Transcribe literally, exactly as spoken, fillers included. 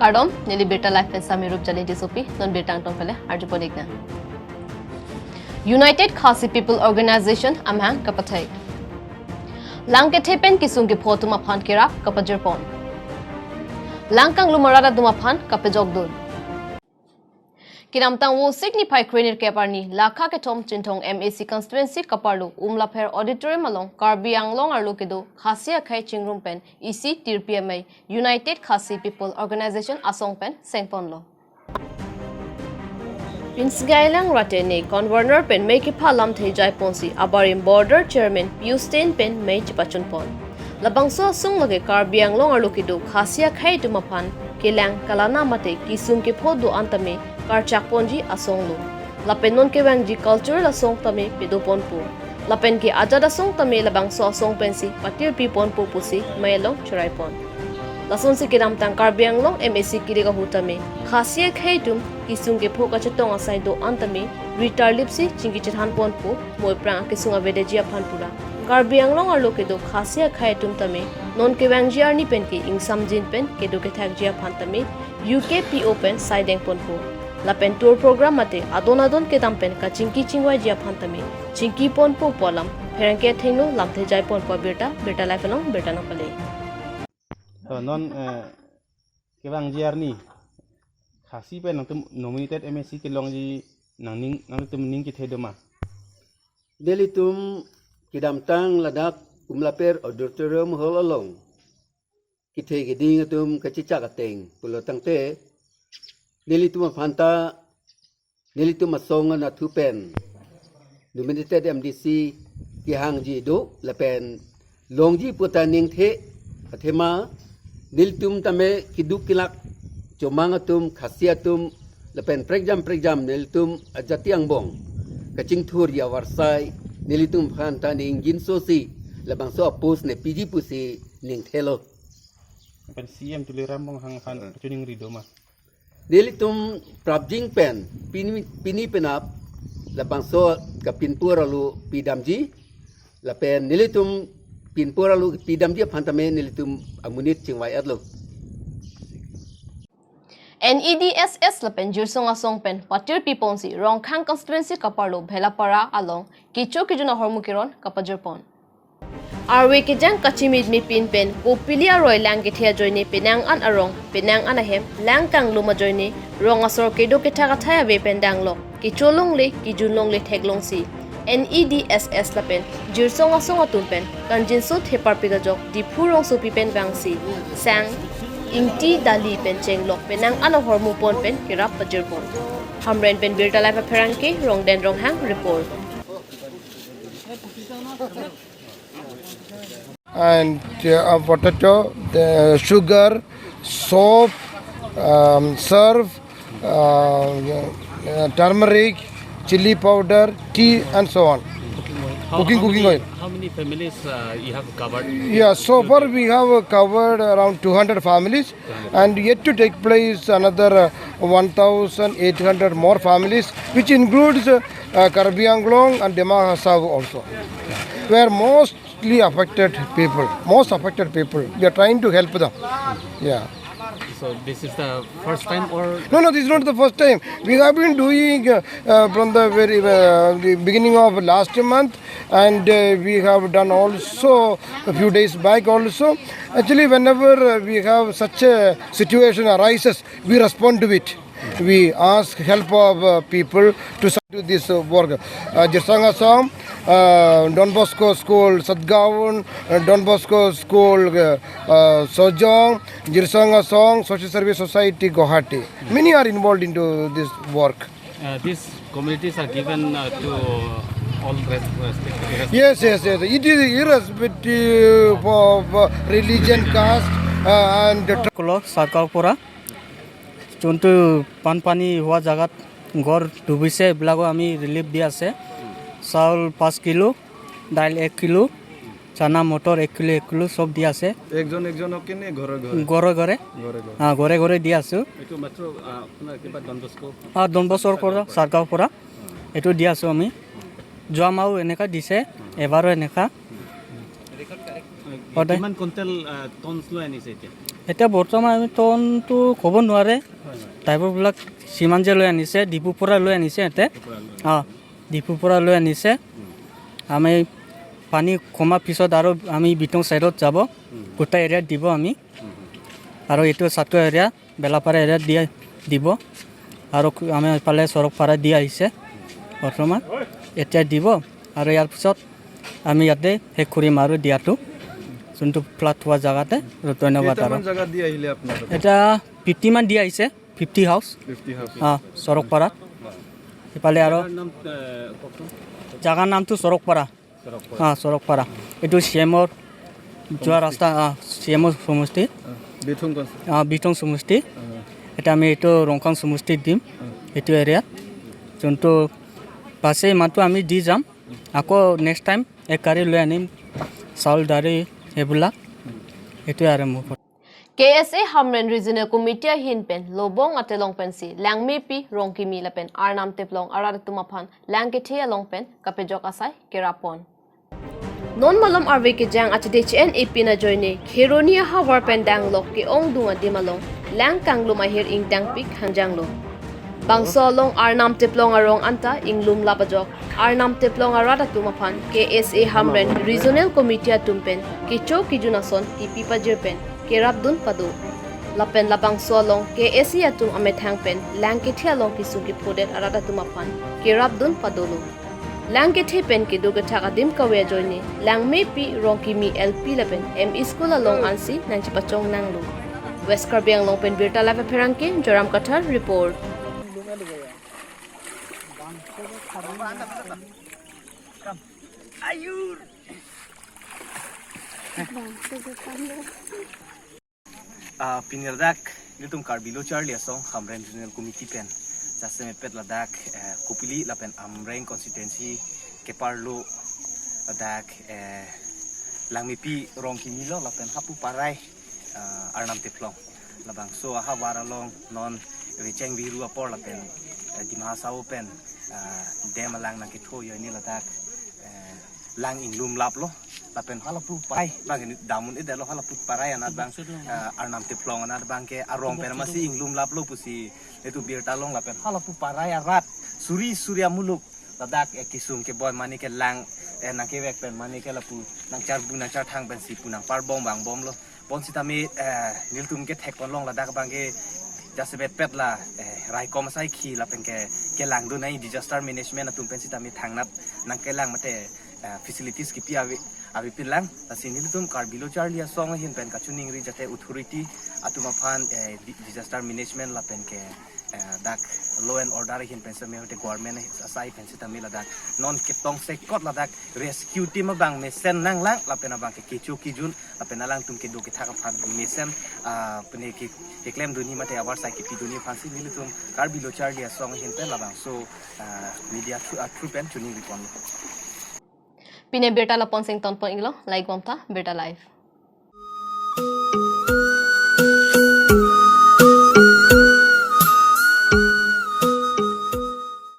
Kardom, neli Birta Live pen Sami Rup Jali Disopi, non birta angtong pele arjupon iknang. United Khasi People Organization amahang kapathai. Lang kethe pen kisung kepho atum aphan kerap kapajirpon. Lang kanglum arat atum aphan kapejokdun. Kedamtang Vosik niphai kre nerkep arni, Lakha kethom Chinthong M A C constituency kaparlo Umlapher Auditorium along Karbi Anglong arlo kedo Khasi akhei chingrum pen isi tirpi amei United Khasi People Organization asong pen sengponlo. Pinsgailang Ratene convener pen mei kepha lamthe jaiponsi abarim border chairman Pius Ten pen mei chepachunpon. Labangso asong lake Karbi Anglong arlo kedo Khasi akhei atum aphan kelang kalana mate kisung kepho do-an tame karchakponji asong lo. Lapen non kevangji cultural asong tame pedoponpo. Lapen ke ajat asong tame labangso asong pensi patirpiponpo pusi mei along cheraipon. Lasonsi kedamtang Karbi Anglong M A C kirik ahut tame Khasi akhei atum kisung kepho kachetong asai do-an tame ritarlipsi chingki chethanponpo, mo aphrang akesung avedeji aphan pura. Karbi Anglong arlo kedo Khasi akhei atum tame non kevangji arni pen ke ingsamjin pen kedo kethakji aphan tame U K P O pen saidengponpo. Lapen tour program mate adon adon kedam pen kachingki chingvaiji aphan tame chingkiponpo pu alam pherangke athengno lamthe jaiponpo. Birta, Birta Live along birta nangpale. To non, eh, kevangji arni Khasi pen nangtum nominated M A C kelongji nangning, nangtum ning kethe doma? Nelitum kedamtang ladak Umlapher Auditorium Hall along kethe keding atum kachechak ateng pulo tangte, nelitum aphanta nelitum asong anatthu pen nominated M D C kehangji do lapen longji puta ningthe, athema nelitum tame keduk kelak chomang atum, Khasi atum lapen prekjam prekjam nelitum ajati angbong kachingthurji avarsai nelitum aphanta ning ginsosi labangso a-post nepiji pusi ningthelo. Lapen C M Tuliram Ronghang aphan, eh, kachiningri doma? Nelitum prapjin pen pini, pini penap labangso kapinpur alu pidamji, lapen nelitum pinpur alu pidamji aphan tame nelitum amonit chingvai-etlo. N E D S S lapen Jirsong asong pen patirpiponsi Rongkhang constituency kaparlo Bhelapara along kecho kejun ahormu keron kapajirpon. Arve kejang kachimit mepin pen kopili aroi lang kethe ajoine penang an arong, penang an ahem, lang kanglum ajoine rong asor kedo kethak athai ave pen danglok, kecho longle, kejun longle theklongsi N E D S S lapen Jirsong asong atum pen kangjinso theparpik ajok Diphu rongsopi pen vangsi sang, ingti, dali pen chenglok penang an ahormu pon pen kerap pajirpon. Hamren pen Birta Live apherangke Rongden Ronghang report. And, uh, potato, the sugar, soap, um, surf, uh, uh, turmeric, chili powder, tea, and so on. How, cooking, how cooking many, oil. How many families, uh, you have covered? Yeah, so far we have, uh, covered around two hundred families, and yet to take place another, uh, one thousand eight hundred more families, which includes, uh, uh, Karbi Anglong and Dima Hasao also, where mostly affected people, most affected people. We are trying to help them. Yeah. So this is the first time, or? No, no, this is not the first time. We have been doing, uh, uh, from the very, uh, the beginning of last month, and, uh, we have done also a few days back also. Actually, whenever, uh, we have such a situation arises, we respond to it. We ask help of, uh, people to do this, uh, work. Uh, Jirsong Asong, uh, Don Bosco School, Satgaon, uh, Don Bosco School, uh, uh, Sojong, Jirsong Asong, Social Service Society, Guwahati. Many are involved into this work. Uh, these communities are given, uh, to all res-, respect-, respect. Yes, yes, yes. It is irrespective of, uh, religion, caste, uh, and the Kolo Sarkar Pura. যোনটো বানপানী হোৱা জাগাত ঘৰ ডুবিছে, এইবিলাকো আমি ৰিলিফ দি আছে। চাউল পাঁচ কিলো, দাইল এক কিলো, চানা মটৰ এক কিলো, এক কিলো চব দি আছে। একজন একজনকে নে ঘৰে ঘৰে? ঘৰে ঘৰে। ঘৰে ঘৰে। হা, ঘৰে ঘৰে দি আছো। এইটো মাত্ৰ, আ, আপোনাৰ কিবা ডন বস্কো? হা, ডন বস্কৰ পৰা, চাৰগাঁৱৰ পৰা। এইটো দি আছো আমি। যোৱা মাহো এনেকা দিছে, এবাৰো এনেকা। সদায়। কিমান কুইণ্টেল, আ, টনছ লৈ আনিছে এতিয়া? এতিয়া বৰ্তমান আমি তনটো ক'ব নোৱাৰে। ড্ৰাইভাৰবিলাক চিমাঞ্জে লৈ আনিছে, ডিপুৰ পৰা লৈ আনিছে ইয়াতে। অ, ডিপুৰ পৰা লৈ আনিছে। আমি পানী কমাৰ পিছত আৰু আমি বিটং চাইডত যাব, গোটেই এৰিয়াত দিব আমি। আৰু এইটো চাটু এৰিয়া, বেলাপাৰা এৰিয়াত দিয়া দিব। আৰু আমি এইফালে চৰকপাৰা দি আহিছে বৰ্তমান, এতিয়া দিব। আৰু ইয়াৰ পিছত আমি ইয়াতে শেষ কৰিম আৰু দিয়াটো, যোনটো ফ্লাড হোৱা জেগাতে। আৰু ধন্যবাদ আৰু। কেইটামান জেগাত দি আহিলে আপোনালোকে? এতিয়া ফিফটি মান দি আহিছে, ফিফটি হাউচ। Fifty house. অ, চৰকপাৰাত। এইফালে আৰু জেগাৰ নাম, এ, কওকচোন। জেগাৰ নামটো চৰকপাৰা। চৰকপাৰা। অ, চৰকপাৰা। এইটো চি এমৰ যোৱা সমষ্টি। ৰাস্তা, অ, চি এমৰ সমষ্টি। অ, বিথুং কনষ্টি-, অ, বিথুং সমষ্টি। অ। এতিয়া আমি এইটো ৰংখাং সমষ্টিত দিম, অ। এইটো এৰিয়াত। যোনটো পাছে ইমানটো আমি দি যাম। আকৌ নেক্সট টাইম এক গাড়ী লৈ আনিম, চাউল, দালি, সেইবিলাক। এইটোৱে আৰু মোৰ কথা। K S A Hamren Regional Committee ahin pen Lobong atelong pensi Langmepi, Rongkimi lapen Arnam Teplong arat atum aphan lang kethe along pen kapejok asai kerap pon. Non malom arve kejang achede H N A P na ajoine Kheroni ahavar pen danglok ke-ongdung adim along lang kanglum ahir ingtangpik hangjanglo. Bangso along Arnam Teplong arong anta inglum lap ajok Arnam Teplong arat atum aphan K S A Hamren Regional Committee atum pen kecho kejun ason kipi pajir pen kerapdun pado. Lapen labangso along K S A atum amethang pen lang kethe along kesung kephodet arat atum aphan kerapdun padolo. Lang kethe pen kedo kethak adim kave ajoine Langmepi, Rongkimi L P lapen M E School along ansi nangchepachong nanglo. West Karbi Anglong pen Birta Live apherangke Joram Kathar report. Ah, pini ladak nelitum Karbi Lo Charli Asong Hamren Regional Committee pen jasemet pet ladak, eh, Kopili lapen Amreng constituency keparlo ladak, eh, Langmepi, Rongkimi lo lapen hapu parai, ah, Arnam Teplong. Labangso ahavar along non Recheng Biru apor lapen, eh, Dima Hasao pen, ah, dam alang nangketho ajoine ladak, eh, lang inglum laplo, lapen halapu parai, bang ini damun edetlo halapu parai anat bang, eh, Arnam Teplong anat bang ke arong pen masi inglum laplo pusi nelitum birta long lapen halapu parai arat suri suri amuluk ladak, eh, kesung keboi mane ke lang, eh, nangkevek pen mane ke lapu nangcharbu nangcharthang pensi pu nangparbom vangbomlo. Bonsitame, eh, nelitum kethek ponlong ladak bang ke jasemet pet la, eh, raikom asai khi lapen ke kelangdun ai disaster management atum pen sitame thangnat nangkelang mate, eh, facilities kipi ave, avepin lang. Lasi nelitum Karbi Lo Charli Asong ahin pen kachiningri jate authority atum aphan, eh, di-, disaster management lapen ke, eh, dak law and order ahin pen sitame hote government asai pen sitame ladak non ketongsekot ladak rescue team abang mesen nanglang lapen abang ke kecho kejun lapen alangtum kedo kethak aphan mesen, ah, pene ke keklem dunji mate avarsai kipidunji aphansi nelitum Karbi Lo Charli Asong ahin pen labangso, ah, media through, ah, through pen chiningri ponlo. Pine birta la-an pen ingtonpon iklo, like bomtha, Birta Live.